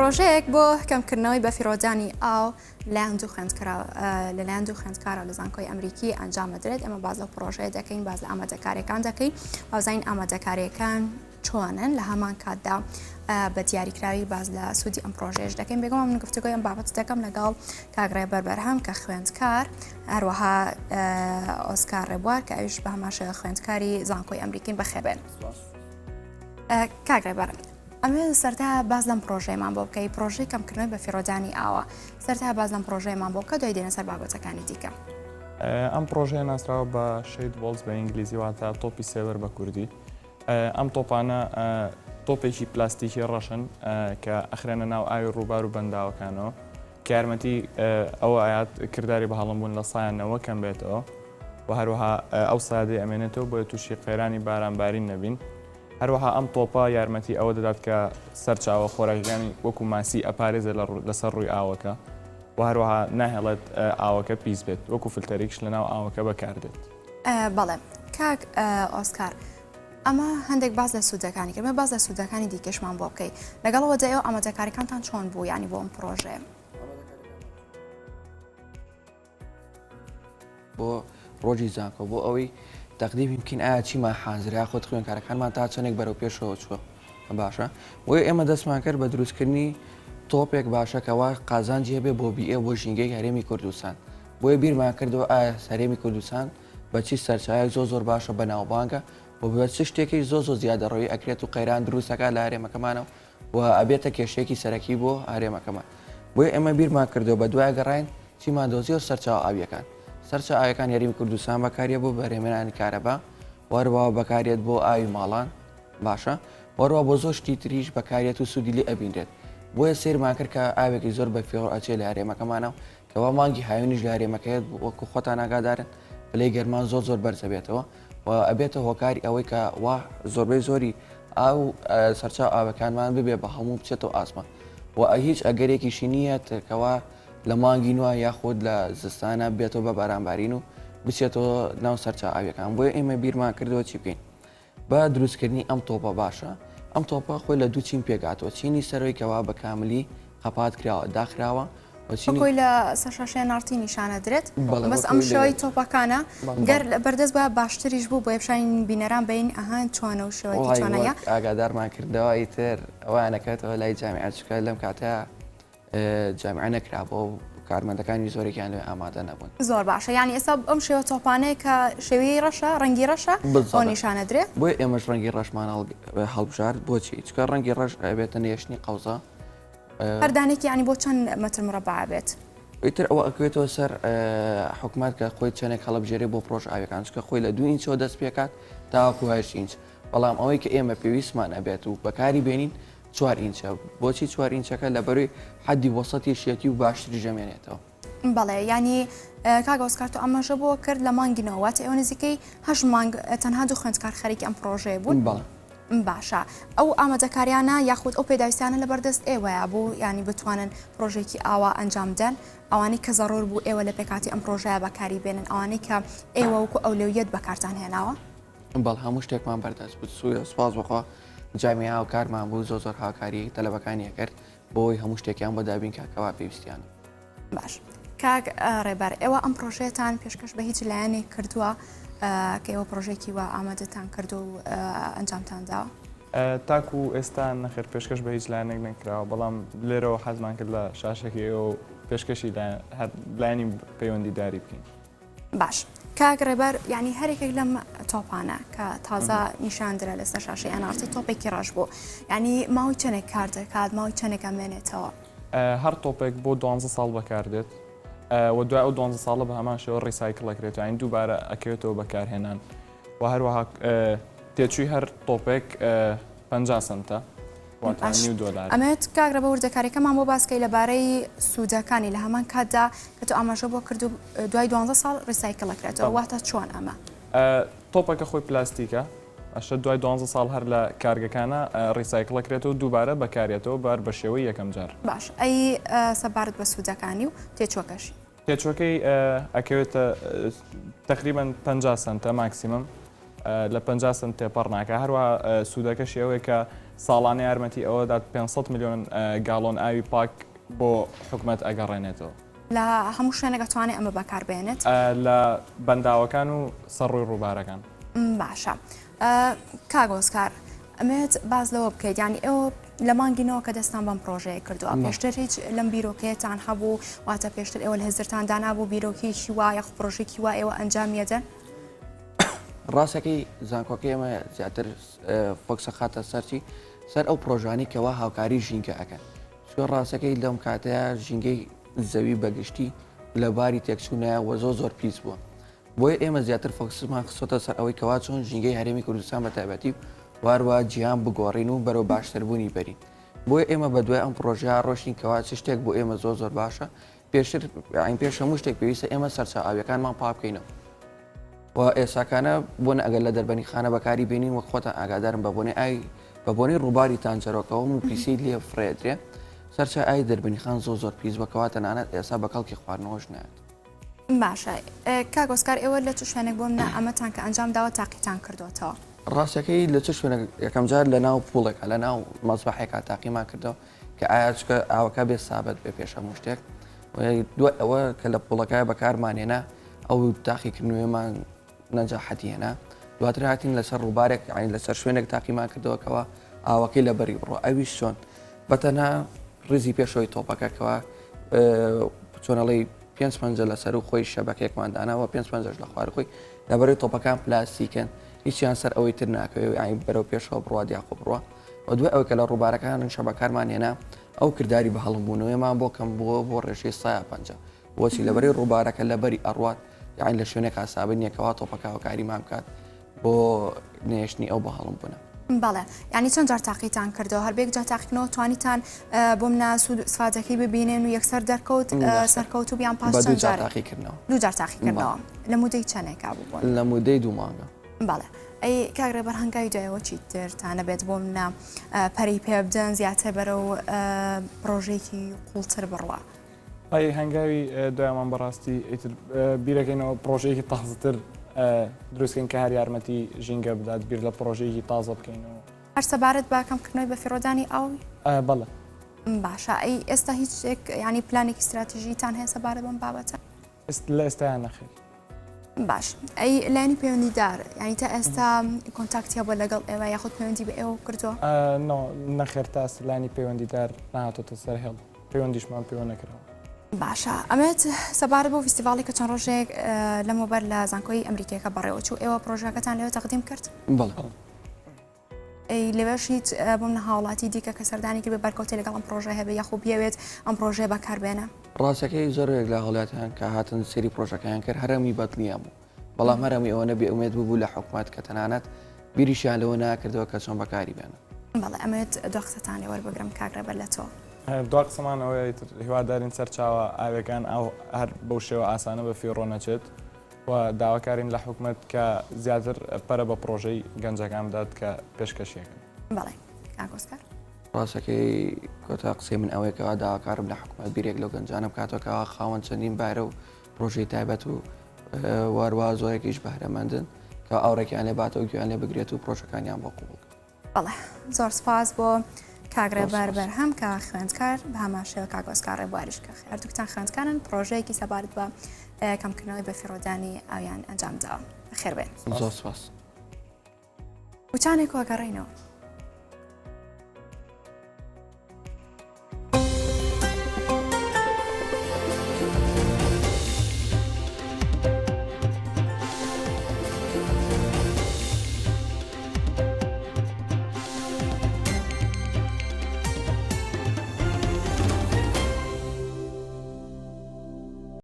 پرۆژەیەک بۆ کەمکردنەوەی بەفیڕۆدانی ئاو لەلایەن دوو لەلایەن دوو خوێندکارەوە لە زانکۆی ئەمریکی ئەنجام دەدرێت ئێمە باز لەو پرۆژەیە دەکەین باز لە ئامادەکاریەکان دەکەین بازین ئامادەکاریەکان چۆنن لە هەمان کاتدا بە دیاریکراوی باز لە سوودی ئەم پرۆژەیەش دەکەین بێگومان من گفتوگۆی ئەم بابەت دەکەم لەگەڵ کاک ڕێبەر بەرهەم کە خوێندکار هەروەها ئۆسکار ڕێبوار کە ئەویش بە هەمان شێوە خوێندکاری زانکۆی ئەمریکین بەخێربێن. کاک ڕێبەر ئەمێ سەرتا باز لەم پرۆژەیەمان بۆ بکەی پرۆژەی کەمکردنەوەی بەفیڕۆدانی ئاوە سەرتا باز لەم پرۆژەیەمان بۆ بکە دوای دێنە سەر بابەتەکانی دیکە. ئەم پرۆژەیە ناسراوە بە shade balls بە ئینگلیزی واتە تۆپی سێبەر بە کوردی. ئەم تۆپانە تۆپێکی پلاستیکی ڕەشن کە ئەخرێنە ناو ئاوی ڕووبار و بەنداوەکانەوە کە یارمەتی ئەوە ئەیات کرداری بەهەڵمبوون لە سایان نەوە کەم بێتەوە و هەروەها ئەو سادەی ئەمێنێتەوە بۆیە تووشی قەیرانی بارانبارین نەبین. هەروەها ئەم تۆپە یارمەتی ئەوە دەدات کە سەرچاوە خۆراکیەکانی وەکو ماسی ئەپارێزێت لەسەر ڕووی ئاوەکە و هەروەها ناهێڵێت ئاوەکە پیس بێت وەکو فلتەریکش لەناو ئاوەکە بەکاردێت. بەڵێ کاک ئۆسکار ئەمە هەندێک باس لە سوودەکانی کرد باس لە سوودەکانی دیکەشمان بۆ بکەیت لەگەڵەوە ئێوە ئامادەکاریەکانتان چۆن بوو ینی بۆ ئەم پرۆژەیە؟ بۆ ڕۆژی زانکۆ بۆ ئەوەی تەقدیمی بکەین ئایا چیمان حازرە یاخود خوێندکارەکانمان تا چەندێک بەرەو پێشەوە چووە باشە بۆیە ئێمە دەستمان کرد بە دروستکردنی تۆپێک باشە کەوا قازانجی هەبێ بۆ بیئە بۆ ژینگەی هەرێمی کوردستان بۆیە بیرمان کردەوە ئایا هەرێمی کوردستان بە چی سەرچاوەیەک زۆر زۆر باشە بەناوبانگە و بە چ شتێکی زۆر زۆر زیادەڕەوی ئەکرێت و قەیران دروستەکە لە هەرێمەکەمانەوە و ئەبێتە کێشەیەکی سەرەکی بۆ هەرێمەکەمان. بۆیە ئێمە بیرمان کردەوە بە دوای گەڕاین چیمان دۆزیەوە سەرچاوە ئاوییەکان. سەرچاوە ئاوییەکانی هەرێمی کوردستان بەکاریە بۆ بەرهەمهێنانی کارەبا و هەروەها بەکاریەت بۆ ئاوی ماڵان باشە و هەروەها بۆ زۆر شتی تریش بەکاریەت و سوودی لێ ئەبینرێت. بۆیە سەیرمان کرد کە ئاوێکی زۆر بە فیڕۆ ئەچێ لە هەرێمەکەمانەوە کەوا مانگی هاوینیش لە هەرێمەکەیەت وەکو خۆتان ئاگادارن پلەی گەرما زۆر زۆر بەرز ئەبێتەوە و ئەبێتە هۆکاری ئەوەی کە وا زۆربەی زۆری ئاو سەرچاو ئاوەکانمان ببێ بە هەموو بچێتەوە ئاسمان و هیچ ئەگەرێکیشی نییە کەوا لە مانگی نوە یاخود لە زستانە بێتەوە بە بارانبارین و بچێتەوە ناو سەرچاو ئاویەکان بۆیە ئێمە بیرمان کردەوە چی بکەین بە دروستکردنی ئەم تۆپە باشە ئەم تۆپە خۆی لە دوو چین پێکهاتووە چینی سەرەوەی کەوا بە کاملی قەپات کراوە داخراوە و چینی خۆی لە سەر شاشەی ناڕتی نیشانە درێت بەڵێ بەس وەک ئەم ئەوەی شێوەی لێرە تۆپەکانە گەر لە بەردەست بە باشتریش بوو بۆیە پیشانی بینەران بەین ئەها چۆنە و شێوەیەکی وەڵی چۆنە یا وەک ئاگادارمان کردەوە ئیتر ئەوەیان ئەکەوێتەوە لای جامیعە چونکە لەم کاتە جامیعە نەکرابوو و کارمەندەکانی زۆرێکیان لێ ئامادە نەبوون. زۆر باشە یانی ئێستا ئەم شێوە تۆپانەیە کە شێوەی ڕەشە ڕەنگی ڕەشە بۆ بالضبط نیشانە درێ؟ بۆیە ئێمەش ڕەنگی ڕەشمان هەڵبژارد بۆچی؟ چونکە ڕەنگی ڕەش ئەبێتە نێشتنی قەوزە. هەر دانێکی یانی بۆ چەند مەتر مرەبع ئەبێت؟ ئیتر ئەوە ئەکەوێتەوە سەر حکومەت کە خۆی چەندێک هەڵبژێرێ بۆ پرۆژە ئاویەکان چونکە خۆی لە دوو ئینچەوە دەست پێکات تاوەکو هەشت ئینچ بەڵام ئەوەی کە ئێمە پێویستمان ئەبێت و بەکاری بێنین چوار ئینچە بۆچی چوار ئینچەکە لەبەروی حەدی وەسەتیشیەتی و باشتریش دەمێنێتەوە. بەڵێ یانی کاک ئۆسکار تۆ ئاماژە بۆ کرد لە مانگی نۆ واتە ئێوە نزیکەی هەشت مانگ تەنها دوو خوێندکار خەریکی ئەم پڕۆژەیە بوون بەڵێ. باشە ئەو ئامادەکاریانە یاخود ئەو پێداویستیانە لەبەردەست ئێوەیە بوو یانی بتوانن پڕۆژێکی ئاوا ئەنجام بدەن ئەوانەی کە زەڕور بوو ئێوە لە پێکهاتی ئەم پڕۆژەیە بەکاری بێنن ئەوانەی کە ئێوە وەکو ئەولەویەت بەکارتان هێناوە؟ بەڵ هەموو شتێکمان بەردەست بوو سوێ سوپاس بەخوا جامیعە هاوکارمان بوو زۆر زۆر هاوکاری تەلەبەکانی ئەکرد بۆی هەموو شتێکیان بۆ دابین کا کەوا پێویستیانە. باش کاک ڕێبەر ئێوە ئەم پرۆژەیەتان پێشکەش بە هیچ لایەنێک کردووە کە ئێوە پرۆژێکی وا ئامادەتان کردو و ئەنجامتان داوە؟ تاکو ئێستا نەخێر پێشکەش بە هیچ لایەنێک نەکراوە بەڵام لێرەوە حەزمان کرد لە شاشەکەی ئێوە پێشکەشی هەر لایەنی پەیوەندیداری بکەین. باش کاک ڕێبەر یعنی هەرێکێک لەم تۆپانە کە تازە نیشان درا لەسەر شاشەی ئەنارتی تۆپێکی ڕەش بوو یعنی ماوەی چەندێک کار دەکات ماوەی چەندێک ئەمێنێتەوە؟ هەر تۆپێک بۆ دوانزە ساڵ بەکاردێت و دوای ئەو دوانزە ساڵە بە هەمان شێوە recycle ئەکرێت یعنی دووبارە ئەکەوێتەوە بەکارهێنان و هەروەها تێچووی هەر تۆپێک 50 سنتە. واتە نیو دۆلار. ئەمەوێت کاک رەبە وردەکاریەکەمان بۆ باس کەی لەبارەی سوودەکانی لە هەمان کاتدا کە تۆ ئاماژە بۆ کرد و دوای دوانزە ساڵ recycle ئەکرێتەوە واتە چۆن ئەمە؟ تۆپەکە خۆی پلاستیکە ئەشە دوای دوانزە ساڵ هەر لە کارگەکانە recycle ئەکرێتەوە دووبارە بەکارێتەوە بار بە شێوەی یەکەم جار. باش ئەی سەبارەت بە سوودەکانی و تێچووەکەشی؟ تێچوەکەی ئەکەوێتە تەقریبەن 50 سنتە ماکسیمم لە 50 سنت تێپەڕ ناکە هەروە سوودەکەشی ئەوەیە کە ساڵانە یارمەتی ئەوە دات 500 میلیۆن گاڵۆن ئاوی پاک بۆ حکومەت ئەگەڕێنێتەوە. لە هەموو شوێنێک ئەتوانێت ئەمە بەکاربێنێت؟ لە بەنداوەکان و سەر ڕووی ڕووبارەکان. باشە کاک ئۆسکار ئەمەوێت باس لەوە بکەیت یانی ئێوە لە مانگی نەوە کە دەستان بەم پرۆژەیە کردووە پێشتر هیچ لەم بیرۆکەیەتان هەبوو واتە پێشتر ئێوە لە هزرتان دانابوو بیرۆکەیەکی وا یاخود پرۆژێکی وا ئێوە ئەنجامیەدەن؟ ڕاستەکەی زانکۆکەی ئێمە زیاتر focus ە خاتە سەرچی سەر ئەو پرۆژانی کەوا هاوکاری ژینگە ئەکەن چونکە ڕاستەکەی لەم کاتەیە ژینگەی زەوی بەگشتی لە باری تێکچوونایە وە زۆر زۆر پیس بووە بۆیە ئێمە زیاتر focus مان خستۆتە سەر ئەوەی کەوا چۆن ژینگەی هەرێمی کوردستان بە تایبەتی و هەروە جیهان بگۆڕین و بەرەو باشتربوونی بەرین بۆیە ئێمە بە دوای ئەم پرۆژەیە ڕۆشتین کەوا چ شتێک بۆ ئێمە زۆر زۆر باشە پێشتر یانی پێش هەموو شتێک پێویستە ئێمە سەرچاوە ئاویەکانمان پاک بکەینەوە و ئێساکانە بۆنە ئەگەر لە دەربەنی خانە بەکاری بێنین وەک خۆتان ئاگادارم بە بۆنەی ئای بە بۆنەی ڕووباری تانجەرۆکەوە و پیسی لێ فڕێدرێ سەرچای ئاوی دەربەنی خان زۆر زۆر پیس بەکەوا تەنانەت ئێسا بە کەڵکی خواردنەوەش نایەت. باشە کاک ئۆسکار ئێوە لە چ شوێنێک بۆ منە ئەمەتان کە ئەنجام داوە تاقیتان کردوەتەوە؟ ڕاستەکەی لە چ شوێنێک یەکەم جار لە ناو pool ێکا لە ناو مەسبەحێکا تاقیمان کردەوە کە ئایا چکە ئاوەکە بێ سابەت بێ پێش هەموو شتێک دوای ئەوە کە لە pool ەکە بەکارمان هێنا ئەو تاقیکردنەوەیمان نەجاحەتی هێنا دواتر هاتین لەسەر ڕووبارێک یانی لەسەر شوێنێک تاقیمان کردەوە کەوا ئاوەکەی لە بەری بڕۆ ئەویش چۆن بەتەنها ڕیزی پێشەوەی تۆپەکە کەوا چۆنەڵی پێنج پەنجە لەسەر و خۆی شەبەکێکمان داناوە پێنج پەنجەش لە خوار خۆی لەبەرەی تۆپەکان پلاستیکن هیچیان سەر ئەوەی تر ناکەوێت یانی بەرەو پێشەوە بڕوات یاخۆ بڕوا و دوای ئەوەی کە لە ڕووبارەکان شەبەکارمان هێنا ئەو کرداری بە هەڵمبوونەوەیمان بۆ کەم بووە بۆ ڕێژەی 150 بۆچی لەبەری ڕووبارەکە لەبەری ئەڕوات یانی لە شوێنێکا سابت نییە کەوا تۆپەکە هاوکاریمان بکات بۆ نەهێشتنی ئەو بەهەڵمبوونە. بەڵێ یانی چەند جار تاقیتان کردەوە هەر بەیەک جار تاقیکردنەوە توانیتان بۆ منە سوود و ئیسفادەکەی ببینن و یەکسەر دەرکەوت سەرکەوتوو بیان پاش بە دوو چەند جار جار تاقیکردنەوە. دوو جار تاقیکردنەوە لە مودەی چەنێکا بوو بۆ لە مودەی دوو مانگە. بەڵێ ئەی کاک ڕێبەر هەنگاوی دوایەوە چی ترتان ئەبێت بۆ منە پەرەی پێ بدەن زیاتر بەرەو پڕۆژەیەکی قوڵتر بڕوا؟ ئەی هەنگاوی دوایمان بەڕاستی ئیتر بیرەکەینەوە پڕۆژەیەکی تازەتر دروستکەین کە هەر یارمەتی ژینگە بدات بیر لە پڕۆژەیەکی تازە بکەینەوە. هەر سەبارەت بە کەمکردنەوەی بەفیڕۆدانی ئاو؟ بەڵێ. باشە ئەی ئێستا هیچ شتێک یانی پلانێکی ستراتیژیتان هەیە سەبارەت بەم بابەتە؟ لە ئێستایا نەخێر. باش ئەی لایەنی پەیوەندیدار یانی تا ئێستا contact ی هەبووە لەگەڵ ئێوە یاخود پەیوەندی بە ئێوە کردووە؟ نۆ نەخێر تا ئێستا لایەنی پەیوەندیدار نەهاتۆتە سەر هێڵ. پەیوەندیشمان پێوە نەکراوە. باشە ئەمەوێت سەبارەت بەو فیستیڤاڵی کە چەند ڕۆژێک لەمەوبەر لە زانکۆی ئەمریکیەکە بەڕێوەچوو ئێوە پرۆژەکەتان لەوێ تەقدیم کرد؟ بەڵێ. ئەی لەوێش هیچ بۆ منە هاوڵاتی دیکە کە سەردانی کرد بێ بەرکەوتەی لەگەڵ ئەم پرۆژە هەبێ یاخۆ بیەوێت ئەم پرۆژەیە بەکاربێنە؟ ڕاستەکەی زۆرێک لە هاوڵاتیان کە هاتن سەیری پرۆژەکەیان کرد هەرەمی بەدڵیان بوو بەڵام هەرەمی ئەوەنە بێ ئومێد ببوو لە حکومەت کە تەنانەت بیریشیان لەوە ناکردەوە کە چۆن بەکاری بێنن. بەڵێ ئەمەوێت دوا قسەتان لێ وەربگرم کاک ڕێبەر لە تۆ. دوا قسەمان ئەوەیە ئیتر هیوادارین سەرچاوە ئاویەکان ئاو هەر بەو شێوە ئاسانە بە فیڕۆ نەچێت و داواکارین لە حکومەت کە زیاتر پەرە بە پڕۆژەی گەنجەکان بدات کە پێشکەشیەکەن. بەڵێ کاک ئۆسکار. ڕاستەکەی کۆتا قسەی من ئەوەیە کەوا داواکارم لە حکومەت بیرێک لەو گەنجانە بکاتەوە کەوا خاوەن چەندین بارە و پرۆژەی تایبەت و واروا زۆرێکیش بەهرەمەندن کە ئاوڕێکیان لێ باتەوە گوێیان لێ بگرێت و پرۆژەکانیان بۆ قبوڵ بکات. بەڵێ زۆر سپاس بۆ کاک ڕێبار بەرهەم کە خوێندکار بە هەمان شێوە کاک ئۆسکار ڕێبواریش کە هەردووکتان خوێندکارن پڕۆژەیەکی سەبارەت بە کەمکردنەوەی بەفیڕۆدانی ئاویان ئەنجام داوە. بەخێر بێن. زۆر سپاس. وچانێک وەگەڕێینەوە.